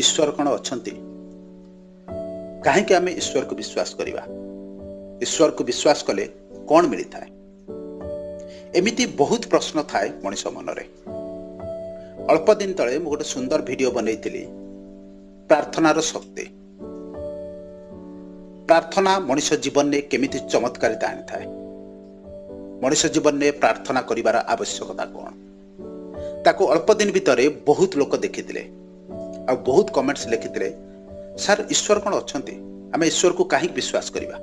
ଈଶ୍ୱର କ'ଣ ଅଛନ୍ତି? କାହିଁକି ଆମେ ଈଶ୍ୱରକୁ ବିଶ୍ୱାସ କରିବା? ଈଶ୍ୱରକୁ ବିଶ୍ୱାସ କଲେ କ'ଣ ମିଳିଥାଏ? ଏମିତି ବହୁତ ପ୍ରଶ୍ନ ଥାଏ ମଣିଷ ମନରେ। ଅଳ୍ପ ଦିନ ତଳେ ମୁଁ ଗୋଟେ ସୁନ୍ଦର ଭିଡ଼ିଓ ବନେଇଥିଲି, ପ୍ରାର୍ଥନାର ଶକ୍ତି। ପ୍ରାର୍ଥନା ମଣିଷ ଜୀବନରେ କେମିତି ଚମତ୍କାରିତା ଆଣିଥାଏ, ମଣିଷ ଜୀବନରେ ପ୍ରାର୍ଥନା କରିବାର ଆବଶ୍ୟକତା କ'ଣ, ତାକୁ ଅଳ୍ପ ଦିନ ଭିତରେ ବହୁତ ଲୋକ ଦେଖିଥିଲେ ଆଉ ବହୁତ କମେଣ୍ଟସ୍ ଲେଖିଥିଲେ, ସାର୍ ଈଶ୍ୱର କ'ଣ ଅଛନ୍ତି, ଆମେ ଈଶ୍ୱରକୁ କାହିଁକି ବିଶ୍ୱାସ କରିବା?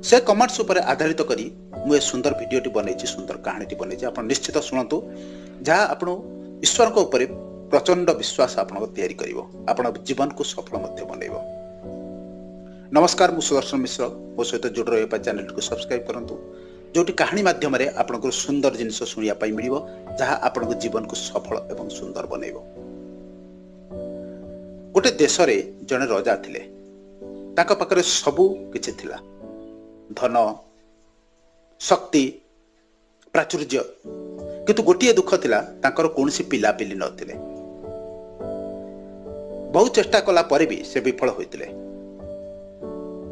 ସେ କମେଣ୍ଟସ୍ ଉପରେ ଆଧାରିତ କରି ମୁଁ ଏ ସୁନ୍ଦର ଭିଡ଼ିଓଟି ବନେଇଛି, ସୁନ୍ଦର କାହାଣୀଟି ବନେଇଛି। ଆପଣ ନିଶ୍ଚିତ ଶୁଣନ୍ତୁ, ଯାହା ଆପଣ ଈଶ୍ୱରଙ୍କ ଉପରେ ପ୍ରଚଣ୍ଡ ବିଶ୍ୱାସ ଆପଣଙ୍କ ତିଆରି କରିବ, ଆପଣଙ୍କ ଜୀବନକୁ ସଫଳ ମଧ୍ୟ ବନେଇବ। ନମସ୍କାର, ମୁଁ ସୁଦର୍ଶନ ମିଶ୍ର। ମୋ ସହିତ ଯୋଡ଼ି ରହିବା ପାଇଁ ଚ୍ୟାନେଲଟିକୁ ସବସ୍କ୍ରାଇବ୍ କରନ୍ତୁ, ଯେଉଁଠି କାହାଣୀ ମାଧ୍ୟମରେ ଆପଣଙ୍କୁ ସୁନ୍ଦର ଜିନିଷ ଶୁଣିବା ପାଇଁ ମିଳିବ, ଯାହା ଆପଣଙ୍କ ଜୀବନକୁ ସଫଳ ଏବଂ ସୁନ୍ଦର ବନେଇବ। ଗୋଟେ ଦେଶରେ ଜଣେ ରଜା ଥିଲେ। ତାଙ୍କ ପାଖରେ ସବୁ କିଛି ଥିଲା, ଧନ, ଶକ୍ତି, ପ୍ରାଚୁର୍ଯ୍ୟ। କିନ୍ତୁ ଗୋଟିଏ ଦୁଃଖ ଥିଲା, ତାଙ୍କର କୌଣସି ପିଲାପିଲି ନଥିଲେ। ବହୁ ଚେଷ୍ଟା କଲା ପରେ ବି ସେ ବିଫଳ ହୋଇଥିଲେ।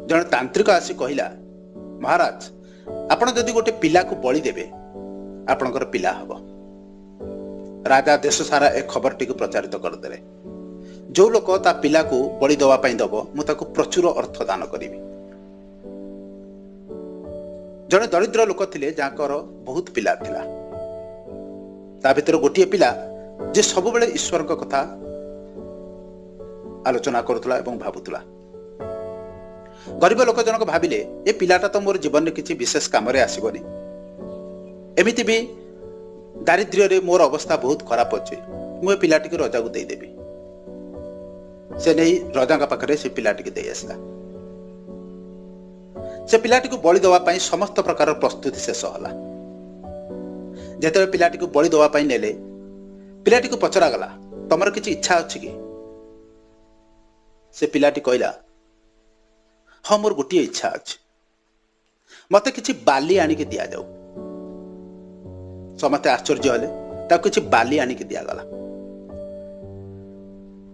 ଜଣେ ତାନ୍ତ୍ରିକ ଆସି କହିଲା, ମହାରାଜ, ଆପଣ ଯଦି ଗୋଟେ ପିଲାକୁ ବଳି ଦେବେ, ଆପଣଙ୍କର ପିଲା ହବ। ରାଜା ଦେଶ ସାରା ଏ ଖବରଟିକୁ ପ୍ରଚାରିତ କରିଦେଲେ, ଯୋଉ ଲୋକ ତା ପିଲାକୁ ବଳି ଦେବା ପାଇଁ ଦବ, ମୁଁ ତାକୁ ପ୍ରଚୁର ଅର୍ଥ ଦାନ କରିବି। ଜଣେ ଦରିଦ୍ର ଲୋକ ଥିଲେ, ଯାହାଙ୍କର ବହୁତ ପିଲା ଥିଲା। ତା ଭିତରେ ଗୋଟିଏ ପିଲା ଯେ ସବୁବେଳେ ଈଶ୍ୱରଙ୍କ କଥା ଆଲୋଚନା କରୁଥିଲା ଏବଂ ଭାବୁଥିଲା। ଗରିବ ଲୋକ ଜଣକ ଭାବିଲେ, ଏ ପିଲାଟା ତ ମୋର ଜୀବନରେ କିଛି ବିଶେଷ କାମରେ ଆସିବନି, ଏମିତି ବି ଦାରିଦ୍ର୍ୟରେ ମୋର ଅବସ୍ଥା ବହୁତ ଖରାପ ଅଛି, ମୁଁ ଏ ପିଲାଟିକୁ ରଜାକୁ ଦେଇଦେବି। ସେ ନେଇ ରଜାଙ୍କ ପାଖରେ ସେ ପିଲାଟିକୁ ଦେଇ ଆସିଲା। ସେ ପିଲାଟିକୁ ବଳି ଦେବା ପାଇଁ ସମସ୍ତ ପ୍ରକାର ପ୍ରସ୍ତୁତି ଶେଷ ହେଲା। ଯେତେବେଳେ ପିଲାଟିକୁ ବଳି ଦେବା ପାଇଁ ନେଲେ, ପିଲାଟିକୁ ପଚରାଗଲା, ତମର କିଛି ଇଚ୍ଛା ଅଛି କି? ସେ ପିଲାଟି କହିଲା, ହଁ, ମୋର ଗୋଟିଏ ଇଚ୍ଛା ଅଛି, ମତେ କିଛି ବାଲି ଆଣିକି ଦିଆଯାଉ। ସମସ୍ତେ ଆଶ୍ଚର୍ଯ୍ୟ ହେଲେ। ତାକୁ କିଛି ବାଲି ଆଣିକି ଦିଆଗଲା।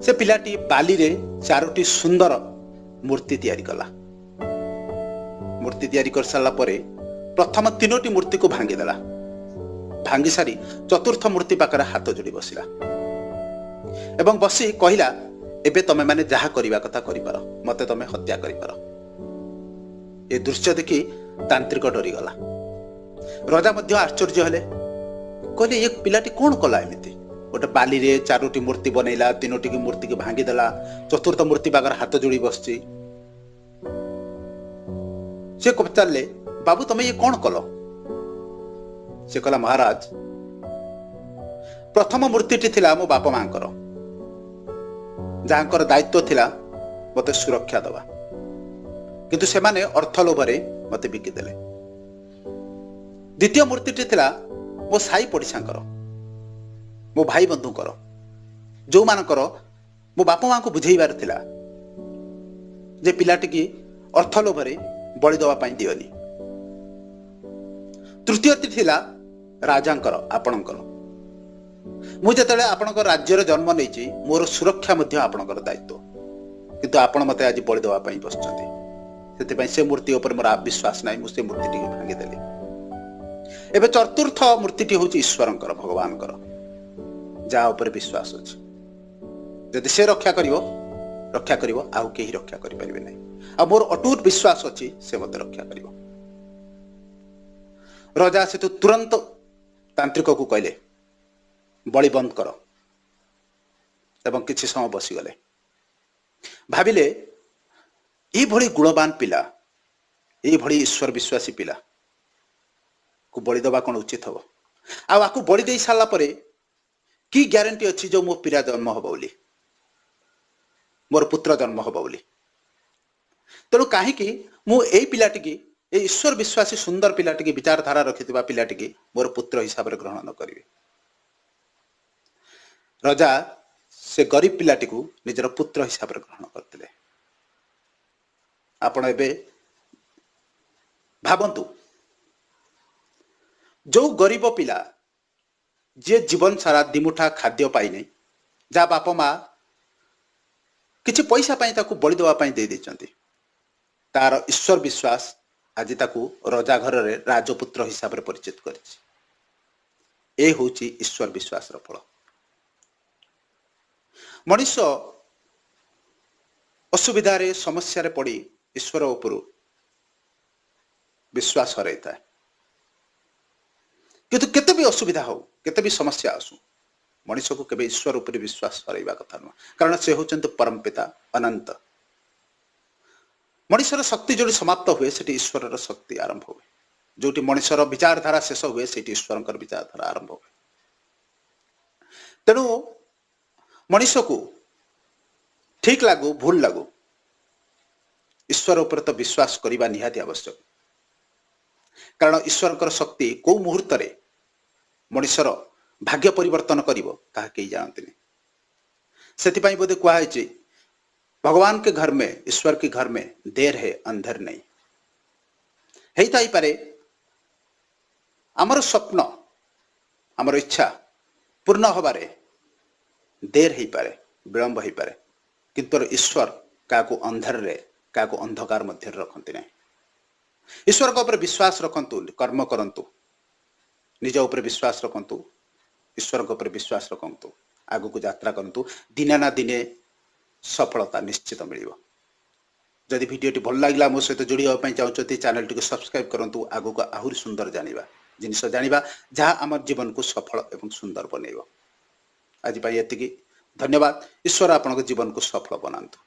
ସେ ପିଲାଟି ବାଲିରେ ଚାରୋଟି ସୁନ୍ଦର ମୂର୍ତ୍ତି ତିଆରି କଲା। ମୂର୍ତ୍ତି ତିଆରି କରିସାରିଲା ପରେ ପ୍ରଥମ ତିନୋଟି ମୂର୍ତ୍ତିକୁ ଭାଙ୍ଗିଦେଲା। ଭାଙ୍ଗି ସାରି ଚତୁର୍ଥ ମୂର୍ତ୍ତି ପାଖରେ ହାତ ଯୋଡ଼ି ବସିଲା ଏବଂ ବସି କହିଲା, ଏବେ ତମେ ମାନେ ଯାହା କରିବା କଥା କରିପାର, ମତେ ତମେ ହତ୍ୟା କରିପାର। ଏ ଦୃଶ୍ୟ ଦେଖି ତାନ୍ତ୍ରିକ ଡରିଗଲା। ରଜା ମଧ୍ୟ ଆଶ୍ଚର୍ଯ୍ୟ ହେଲେ, କହିଲେ, ଏ ପିଲାଟି କଣ କଲା ଏମିତି? ଗୋଟେ ବାଲିରେ ଚାରୋଟି ମୂର୍ତ୍ତି ବନେଇଲା, ତିନୋଟି ମୂର୍ତ୍ତିକୁ ଭାଙ୍ଗିଦେଲା, ଚତୁର୍ଥ ମୂର୍ତ୍ତି ପାଖରେ ହାତ ଯୋଡ଼ି ବସିଛି। ସେ ପଚାରିଲେ, ବାବୁ, ତମେ ଇଏ କଣ କଲ? ସେ କହିଲା, ମହାରାଜ, ପ୍ରଥମ ମୂର୍ତ୍ତିଟି ଥିଲା ମୋ ବାପା ମାଙ୍କର, ଯାହାଙ୍କର ଦାୟିତ୍ୱ ଥିଲା ମତେ ସୁରକ୍ଷା ଦେବା, କିନ୍ତୁ ସେମାନେ ଅର୍ଥ ଲୋଭରେ ମତେ ବିକିଦେଲେ। ଦ୍ୱିତୀୟ ମୂର୍ତ୍ତିଟି ଥିଲା ମୋ ସାଇ ପଡ଼ିଶାଙ୍କର, ମୋ ଭାଇ ବନ୍ଧୁଙ୍କର, ଯୋଉମାନଙ୍କର ମୋ ବାପା ମାଙ୍କୁ ବୁଝେଇବାର ଥିଲା ଯେ ପିଲାଟିକି ଅର୍ଥ ଲୋଭରେ ବଳି ଦେବା ପାଇଁ ଦିଅନି। ତୃତୀୟଟି ଥିଲା ରାଜାଙ୍କର, ଆପଣଙ୍କର। ମୁଁ ଯେତେବେଳେ ଆପଣଙ୍କ ରାଜ୍ୟରେ ଜନ୍ମ ନେଇଛି, ମୋର ସୁରକ୍ଷା ମଧ୍ୟ ଆପଣଙ୍କର ଦାୟିତ୍ୱ, କିନ୍ତୁ ଆପଣ ମତେ ଆଜି ବଳି ଦେବା ପାଇଁ ବସିଛନ୍ତି। ସେଥିପାଇଁ ସେ ମୂର୍ତ୍ତି ଉପରେ ମୋର ବିଶ୍ୱାସ ନାହିଁ, ମୁଁ ସେ ମୂର୍ତ୍ତିଟିକୁ ଭାଙ୍ଗିଦେଲି। ଏବେ ଚତୁର୍ଥ ମୂର୍ତ୍ତିଟି ହେଉଛି ଈଶ୍ୱରଙ୍କର, ଭଗବାନଙ୍କର, ଯାହା ଉପରେ ବିଶ୍ୱାସ ଅଛି। ଯଦି ସେ ରକ୍ଷା କରିବ, ରକ୍ଷା କରିବ, ଆଉ କେହି ରକ୍ଷା କରିପାରିବେ ନାହିଁ। ଆଉ ମୋର ଅଟୁଟ ବିଶ୍ୱାସ ଅଛି ସେ ମତେ ରକ୍ଷା କରିବ। ରଜା ସେଠୁ ତୁରନ୍ତ ତାନ୍ତ୍ରିକକୁ କହିଲେ, ବଳି ବନ୍ଦ କର, ଏବଂ କିଛି ସମୟ ବସିଗଲେ। ଭାବିଲେ, ଏଇଭଳି ଗୁଣବାନ ପିଲା, ଏଇଭଳି ଈଶ୍ୱର ବିଶ୍ୱାସୀ ପିଲା କୁ ବଳି ଦେବା କଣ ଉଚିତ ହବ? ଆଉ ଆକୁ ବଳି ଦେଇ ସାରିଲା ପରେ କି ଗ୍ୟାରେଣ୍ଟି ଅଛି ଯୋଉ ମୋ ପିଲା ଜନ୍ମ ହବ ବୋଲି, ମୋର ପୁତ୍ର ଜନ୍ମ ହବ ବୋଲି? ତେଣୁ କାହିଁକି ମୁଁ ଏଇ ପିଲାଟିକି, ଏଇ ଈଶ୍ୱର ବିଶ୍ୱାସୀ ସୁନ୍ଦର ପିଲାଟିକି, ବିଚାରଧାରା ରଖିଥିବା ପିଲାଟିକି ମୋର ପୁତ୍ର ହିସାବରେ ଗ୍ରହଣ ନ କରିବି? ରଜା ସେ ଗରିବ ପିଲାଟିକୁ ନିଜର ପୁତ୍ର ହିସାବରେ ଗ୍ରହଣ କରିଥିଲେ। ଆପଣ ଏବେ ଭାବନ୍ତୁ, ଯୋଉ ଗରିବ ପିଲା ଯିଏ ଜୀବନ ସାରା ଦିମୁଠା ଖାଦ୍ୟ ପାଇନି, ଯାହା ବାପା ମା କିଛି ପଇସା ପାଇଁ ତାକୁ ବଳି ଦେବା ପାଇଁ ଦେଇ ଦେଇଛନ୍ତି, ତାର ଈଶ୍ୱର ବିଶ୍ୱାସ ଆଜି ତାକୁ ରଜା ଘରରେ ରାଜପୁତ୍ର ହିସାବରେ ପରିଚିତ କରିଛି। ଏ ହେଉଛି ଈଶ୍ୱର ବିଶ୍ୱାସର ଫଳ। ମଣିଷ ଅସୁବିଧାରେ ସମସ୍ୟାରେ ପଡ଼ି ଈଶ୍ୱର ଉପରୁ ବିଶ୍ୱାସ ହରାଇଥାଏ, କିନ୍ତୁ କେତେ ବି ଅସୁବିଧା ହଉ, କେତେ ବି ସମସ୍ୟା ଆସୁ, ମଣିଷକୁ କେବେ ଈଶ୍ୱର ଉପରେ ବିଶ୍ୱାସ ହରାଇବା କଥା ନୁହଁ, କାରଣ ସେ ହେଉଛନ୍ତି ପରମ ପିତା ଅନନ୍ତ। ମଣିଷର ଶକ୍ତି ଯୋଉଠି ସମାପ୍ତ ହୁଏ ସେଠି ଈଶ୍ୱରର ଶକ୍ତି ଆରମ୍ଭ ହୁଏ। ଯୋଉଠି ମଣିଷର ବିଚାରଧାରା ଶେଷ ହୁଏ ସେଇଠି ଈଶ୍ୱରଙ୍କର ବିଚାରଧାରା ଆରମ୍ଭ ହୁଏ। ତେଣୁ ମଣିଷକୁ ଠିକ ଲାଗୁ ଭୁଲ ଲାଗୁ, ଈଶ୍ୱର ଉପରେ ତ ବିଶ୍ୱାସ କରିବା ନିହାତି ଆବଶ୍ୟକ, କାରଣ ଈଶ୍ୱରଙ୍କର ଶକ୍ତି କୋଉ ମୁହୂର୍ତ୍ତରେ ମଣିଷର ଭାଗ୍ୟ ପରିବର୍ତ୍ତନ କରିବ ତାହା କେହି ଜାଣନ୍ତିନି। ସେଥିପାଇଁ ବୋଧେ କୁହାହେଇଛି, ଭଗବାନ କେ ଘର ମେ, ଈଶ୍ୱର के घर में देर है अंधेर नहीं। ହେଇଥାଇପାରେ ଆମର ସ୍ୱପ୍ନ, ଆମର ଇଚ୍ଛା ପୂର୍ଣ୍ଣ ହବାରେ ଦେର ହେଇପାରେ, ବିଳମ୍ବ ହେଇପାରେ, କିନ୍ତୁ ଈଶ୍ୱର କାହାକୁ ଅନ୍ଧାରରେ, କାହାକୁ ଅନ୍ଧକାର ମଧ୍ୟରେ ରଖନ୍ତି ନାହିଁ। ଈଶ୍ୱରଙ୍କ ଉପରେ ବିଶ୍ୱାସ ରଖନ୍ତୁ, କର୍ମ କରନ୍ତୁ, ନିଜ ଉପରେ ବିଶ୍ୱାସ ରଖନ୍ତୁ, ଈଶ୍ୱରଙ୍କ ଉପରେ ବିଶ୍ୱାସ ରଖନ୍ତୁ, ଆଗକୁ ଯାତ୍ରା କରନ୍ତୁ, ଦିନେ ନା ଦିନେ ସଫଳତା ନିଶ୍ଚିତ ମିଳିବ। ଯଦି ଭିଡ଼ିଓଟି ଭଲ ଲାଗିଲା, ମୋ ସହିତ ଯୋଡ଼ି ହେବା ପାଇଁ ଚାହୁଁଛନ୍ତି, ଚ୍ୟାନେଲଟିକୁ ସବସ୍କ୍ରାଇବ କରନ୍ତୁ। ଆଗକୁ ଆହୁରି ସୁନ୍ଦର ଜାଣିବା ଜିନିଷ ଜାଣିବା, ଯାହା ଆମ ଜୀବନକୁ ସଫଳ ଏବଂ ସୁନ୍ଦର ବନେଇବ। ଆଜି ପାଇଁ ଏତିକି, ଧନ୍ୟବାଦ। ଈଶ୍ୱର ଆପଣଙ୍କ ଜୀବନକୁ ସଫଳ ବନାନ୍ତୁ।